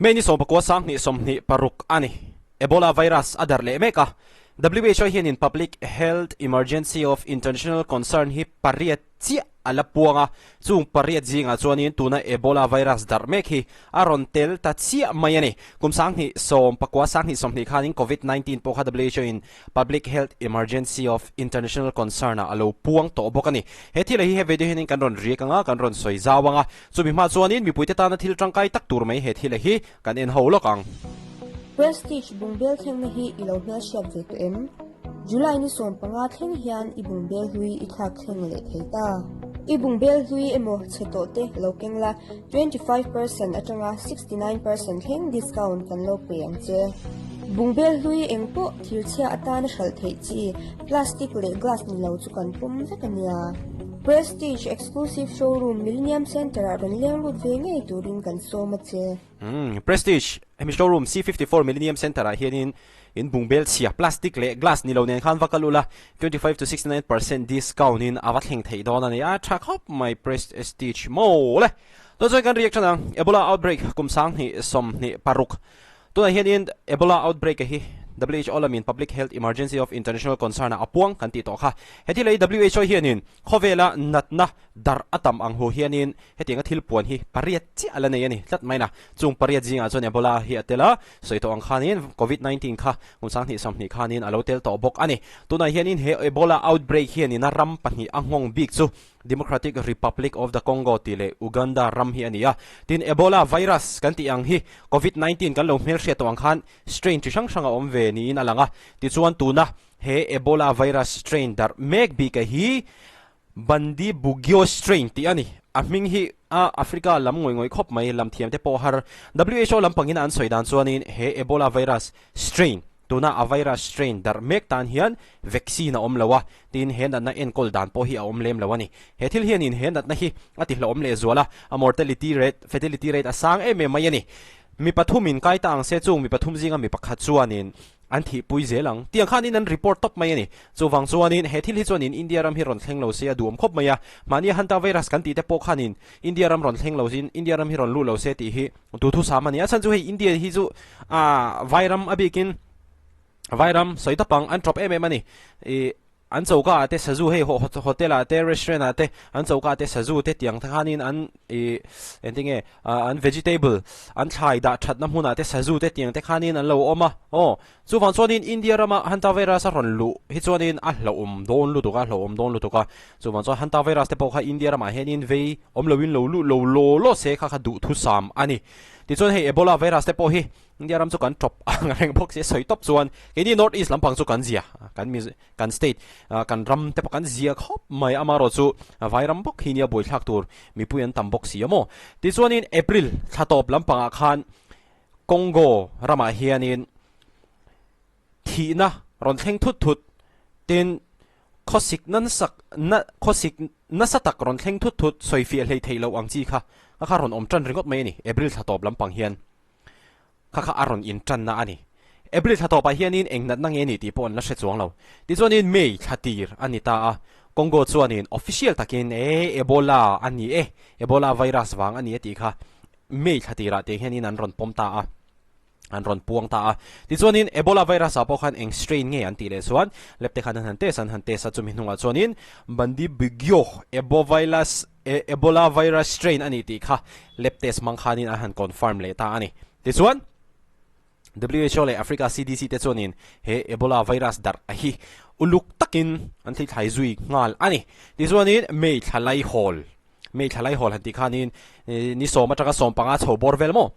May ni 19 2026 a ni. Ebola virus a darh leh mek a. WHO hianin Public Health Emergency of International Concern hi pariat chiah a la puang a, chung pariat zingah chuanin tuna Ebola virus darh mek hi a rawn tel ta chiah mai a ni. Kum 2019 2020 khanin Covid 19 pawh kha WHO in Public Health Emergency of International Concern ah a lo puang tawh bawk a ni. He thil hi he video hianin kan rawn riak ang a, kan rawn sawi zau ang a. Chumi hma chuanin mipuite tana thil tangkai tak tur mai he thil hi kan en ho lawk ang. Prestige bungbel thlengna hi i lo hmelhriat ve tawh em? July ni 15 thleng hian i bungbel hlui i thlak thleng leh thei ta. I bungbel hlui emaw chhe tawh te lo keng la, 25% atanga 69% thleng discount kan lo pe ang che. Bungbel hlui eng pawh thirchhia atana hralh theih chi, plastic leh glass ni lo chu kan pawm vek a nia. Prestige Exclusive Showroom Millennium Centre ah rawn leng lut ve ngei turin kan sawm a che. Prestige hemi showroom C54 Millennium Centre ah hianin in bungbel chhia plastic leh glass ni lo nen khan va kal ula 25 to 69% discount in a va thleng theih dawn a ni a, tha khawp mai Prestige maw le. Tun chuan kan reaction ang Ebola outbreak kum 2026 Tunah hianin Ebola outbreak a hi WHO lamin Public Health Emergency of International Concern ah a puang kan tih tawh kha. Heti lei WHO hianin khawvela natna darh a tam ang hu hianin hetianga thil puan hi pariat chiah a la nei a ni tlat mai na. Chung pariat zingah chuan Ebola hi a tel a, sawi tawh ang khanin Covid 19 kha kum 2020 khanin a lo tel tawh bawk a ni. Tunah hianin he Ebola outbreak hianin a ram pahnih a nghawng bik chu Democratic Republic of the Congo tih leh Uganda ram hi a ni a. Tin, Ebola virus kan tih ang hi Covid 19 kan lo hmelhriat tawh ang khan strain chi hrang hrang a awm ve niin a lang a. Tichuan tuna he Ebola virus strain darh mek bik a hi Bundibugyo strain tih a ni. A hming hi a Africa lam ngawih ngawih khawp mai, lam thiam te pawh har. WHO lampangin an sawi dan chuanin he Ebola virus strain Tuna a virus strain darh mek tan hian vaccine a awm lo a, tin he natna enkawl dan pawh hi a awm lem lo a ni. He thil hianin he natna hi a ti hlauhawm lehzual a, a mortality rate, fatality rate a sang em em mai a ni. Mi pathumin kai ta ang se chung mi pathum zinga mi pakhat chuanin an thihpui zel ang. Tiang khanin an report tawp mai a ni. Chuvang chuanin he thil hi chuanin India ram hi rawn thleng lo se a duhawm khawp mai a, mahni Hanta virus kan tih te pawh khanin India ram rawn thleng lo sin India ram hi rawn luh lo se tih hi duhthusam a ni. A chhan chu hei India hi chu ah vairam a bikin vairam sawi tawp ang an tawp em em a ni. Ih an choka ah te sazu hei hotel ah te restaurant ah te an choka ah te sazu te tiang te khanin an ih engtinge ah an vegetable an thlai dah thatna hmunah te sazu te tiang te khanin an lo awm a aw. Chuvang chuanin India rama Hanta virus a rawn luh hi chuanin a hlauhawm dawn lutuk a, hlauhawm dawn lutuk a. Chuvang chuan Hanta virus te pawh kha India ramah hianin vei awm loin lo luh lo law law se kha kha duhthusam a ni. Tichuan hei Ebola virus te pawh hi India ram chu kan tawp ang reng bawk si a sawi tawp chuan keini North East lampang chu kan zia, kan kan state kan ram te pawh kan zia khawp mai amaherawh chu vai ram bawk hi nia buaithlak tur mipui an tam bawk si a maw. Tichuanin April thla tawp lampangah khan Congo ramah hianin thihna rawn thleng thut thut tin khawsik nansak na khawsik nasa tak rawn thleng thut thut sawifiah hlei theih loh ang chi kha kha kha rawn awm tan ringawt mai a ni. April thla tawp lampang hian kha kha a rawn intanna a ni. April thla tawpah hianin eng natna nge ni tih pawh an la hre chuang lo. Tichuanin May thla tir a ni ta a, Congo chuanin official takin e Ebola a ni e, Ebola virus vang a ni e tih kha May thla tirah te hianin an rawn pawm ta a, an rawn puang ta a. Tichuanin Ebola virus ah pawh khan eng strain nge an tih leh chuan lab te khan an han test a, an han test a, chumi hnungah chuanin Bundibugyo Ebovirus Ebola virus strain a ni tih kha lab test hmang khanin an han confirm leh ta a ni. Tichuan WHO leh Africa CDC te chuanin he Ebola virus darh a hi uluk takin an thlithlai zui nghal a ni. Tichuanin May thla laihawl May thla laihawl han tih khanin ni sawm atanga sawm panga chho bawr vel maw?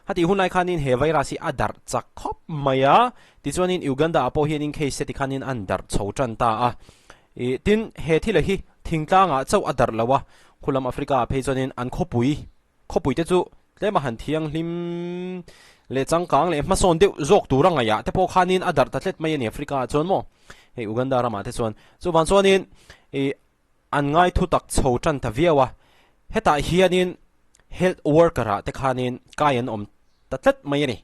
Hati hun lai khanin he virus hi a darh chak khawp mai a, tichuanin Uganda ah pawh hianin case te tikhanin an darh chho tan ta a. Ih tin he thil a hi thingtlangah chauh a darh lo a, khulam Africa ah phei chuanin an khawpui khawpui te chu tlem a han thianghlim leh changkang leh hmasawn deuh zawk tur a ngaihah te pawh khanin a darh ta tlet mai a ni Africa ah chuan maw? Hei Uganda ramah te chuan chuvang chuanin ih An ngai thu tak chho tan ta viau a, hetah hianin health worker ah te khanin kai an awm ta tlat mai a ni.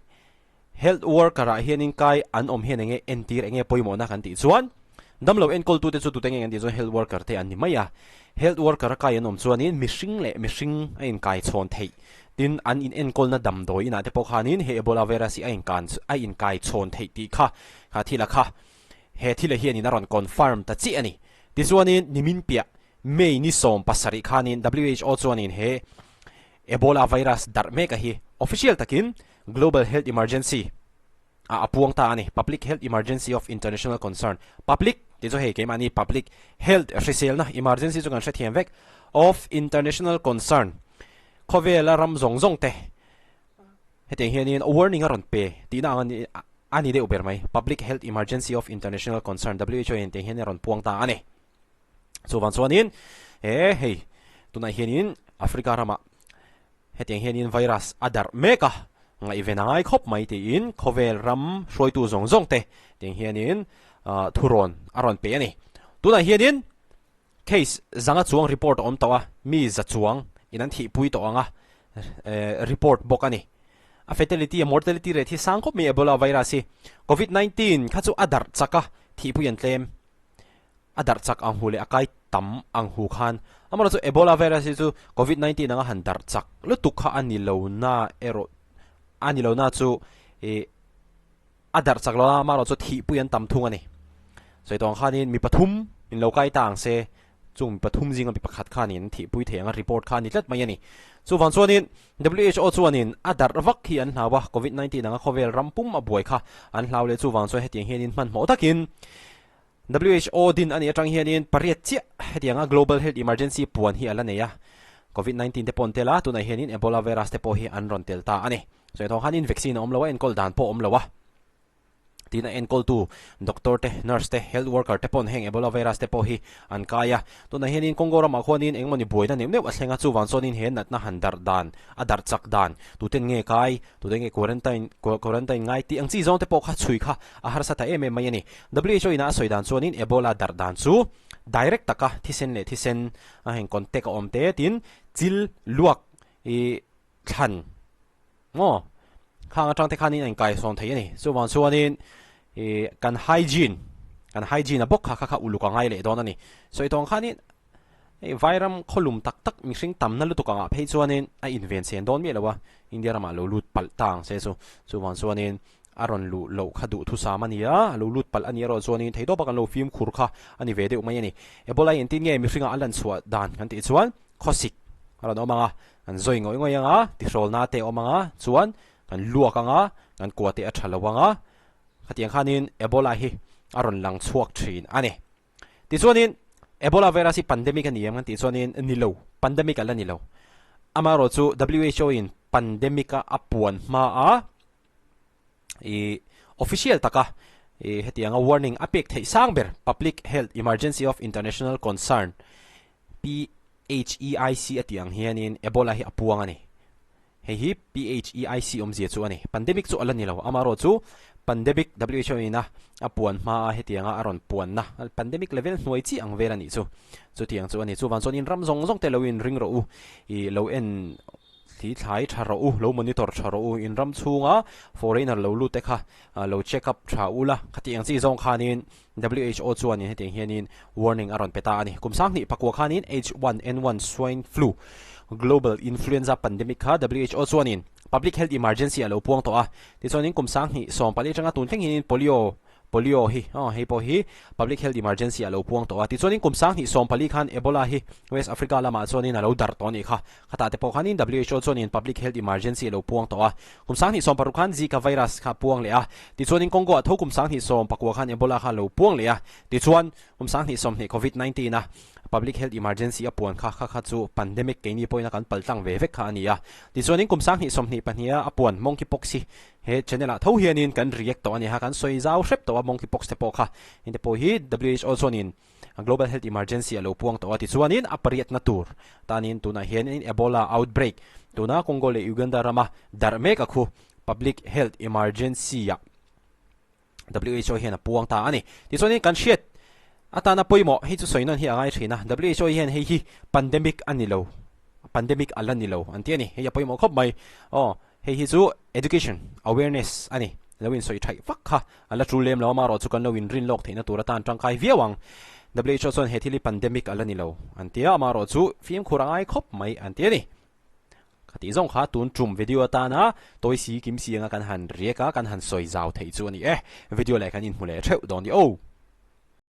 Health worker ah hianin kai an awm hian enge entir enge pawimawhna kan tih chuan damlo enkawltu te chu tute nge kan tih chuan health worker te an ni mai a. Health worker a kai an awm chuanin mihring leh mihring a inkai chhawn theih. Tin, an inenkawlna damdawi inah te pawh khanin he Ebola virus hi a inkan a inkai chhawn theih tih kha kha thil a kha he thil a hianin a rawn confirm ta chiah a ni. Tichuanin nimin piah May ni 17 khanin WHO chuanin he Ebola virus darh mek a hi official takin Global Health Emergency ah a puang ta a ni. Public Health Emergency of International Concern, Public tih chu hei keimahni Public Health hriselna Emergency chu kan hrethiam vek, of International Concern khawvela ram zawng zawng te hetiang hianin warning a rawn pe tihna ang a ni deuh ber mai. Public Health Emergency of International Concern, WHO in tiang hian a rawn puang ta a ni. Chuvang chuanin he hei tunah hianin Africa ramah Hetiang hianin virus a darh mek a, ngaihven a ngai khawp mai tiin khawvel ram hruaitu zawng zawng te tiang hianin thurawn a rawn pe a ni. Tunah hianin case zanga chuang report a awm tawh a, mi za chuang in an thihpui tawh ang a report bawk a ni. A fatality a mortality rate hi sang khawp mai Ebola virus hi. Covid 19 kha chu a darh chak a, thihpui an tlem. A darh chak ang hu leh a kai tam ang hu khan. Amaherawhchu Ebola virus hi chu Covid 19 anga han darh chak lutuk kha a ni lo na erawh a ni lo na chu ih a darh chak lo a, amaherawhchu thihpui an tam thung a ni. Sawi tawh ang khanin mi pathum in lo kai ta ang se, chung mi pathum zinga mi pakhat khanin an thihpui thei ang a report kha a ni tlat mai a ni. Chuvang chuanin WHO chuanin a darh vak hi an hlau a, Covid 19 anga khawvel ram pum a buai kha an hlau leh chuvang chuan hetiang hianin hmanhmawh takin WHO din a nih atang hianin pariat chiah hetianga Global Health Emergency puan hi a la nei a, Covid 19 te pawh an tel a, tunah hianin Ebola virus te pawh hi an rawn tel ta a ni. Sawi thawng khanin vaccine a awm lo a, enkawl dan pawh a awm lo a, tiin a enkawltu doctor te, nurse te, health worker te paw'n heng Ebola virus te pawh hi an kai a. Tunah hianin Congo ramah khuanin engmawni buaina neuh neuh a thleng a, chuvang chuanin he natna han darh dan, a darh chak dan, tuten nge kai, Tute nge quarantine quarantine ngai tih ang chi zawng te pawh kha chhui kha a harsa ta em em mai a ni. WHO in a sawi dan chuanin Ebola darh dan chu direct taka thisen leh thisen a heng contact a awm te tin chil luak i thlan maw khang atang te khanin a inkai sawn thei a ni. Chuvang chuanin i kan hygiene kan hygiene a bawk kha kha kha uluk a ngai leh dawn a ni. Sawi tawng khanin Hei vairam khawlum tak tak mihring tamna lutuk angah phei chuanin a inven chhen dawn miah lo a, India ramah lo lut palh ta ang se chu. Chuvang chuanin a rawn luh loh kha duhthusam a ni a, a lo lut palh a nih erawh chuanin theihtawpa kan lo fimkhur kha a ni ve deuh mai a ni. Ebola hi engtin nge mihringah a lan chhuah dan kan tih chuan khawsik a rawn awm ang a, kan zawi ngawih ngawih ang a, tihrawlna te a awm ang a, chuan kan luak ang a, kan kua te a tha lo ang a, khatiang khanin Ebola hi a rawn lang chhuak thin a ni. Tichuanin, Ebola virus hi pandemic a ni em kan tih chuanin ni lo, pandemic a la ni lo. Amaherawhchu WHO in pandemic a a puan hma a i official taka i hetianga warning a pek theih sang ber Public Health Emergency of International Concern, PHEIC a tih ang hianin Ebola hi a puang a ni. Hei hi PHEIC awmzia chu a ni. Pandemic chu a la ni lo. Amaherawhchu pandemic WHO in a a puan hma a hetianga a rawn puanna pandemic level hnuai chi ang vel a nih chu. Chutiang chu a ni. Chuvang chuan in ram zawng zawng te lo in ring rawh u. I lo en thli thlai tha rawh u, lo monitor tha rawh u. In ram chhunga foreigner lo lut te kha lo check up tha u la. Khatiang chi zawng khanin WHO chuanin hetiang hianin warning a rawn pe ta a ni. Kum 2009 khanin H1N1 swine flu global influenza pandemic kha WHO chuanin public health emergency a lo puang tawh a. Tichuanin kum 2014 atanga tun thleng hianin polio polio hi aw hei pawh hi public health emergency a lo puang tawh a. Tichuanin kum 2014 khan Ebola hi West Africa lamah chuanin a lo darh tawh a nih kha. Khatah te pawh khanin WHO chuanin public health emergency a lo puang tawh a. Kum 2016 khan Zika virus kha a puang leh a. Tichuanin Congo ah tho kum 2019 khan Ebola kha a lo puang leh a. Tichuan, kum 2020 Covid 19 a public health emergency a puan kha kha kha chu pandemic keini pawhin a kan pal tlang ve vek kha a ni a. Tichuanin kum 2022 a a puan monkeypox hi he channel ah tho hianin kan react tawh a ni a, kan sawi zau hrep tawh a monkeypox te pawh kha. Hengte pawh hi WHO chuanin Global Health Emergency a lo puang tawh a, tichuanin a pariatna tur tanin tunah hianin Ebola outbreak tuna Congo leh Uganda rama darh mek a khu Public Health Emergency-ah WHO hian a puang ta a ni. Tichuanin kan hriat atana pawimawh hei chu sawi nawn hi a ngai thin a, WHO hian hei hi pandemic a ni lo, pandemic a la ni lo an ti a ni, hei a pawimawh khawp mai. Aw. Hei hi chu education, awareness a ni. Lo insawi thaih vak kha a la tul lem lo, amaherawh chu kan lo inrin lawk theihna tur atan tangkai viau ang. WHO chuan he thil hi pandemic a la ni lo an ti a, amaherawh chu fimkhur a ngai khawp mai an ti a ni. Ka tih zawng kha tun tum video atana tawi si kim si anga kan han riak a, kan han sawi zau theih chu a ni e. Video leh kan inhmu leh theuh dawn ni aw.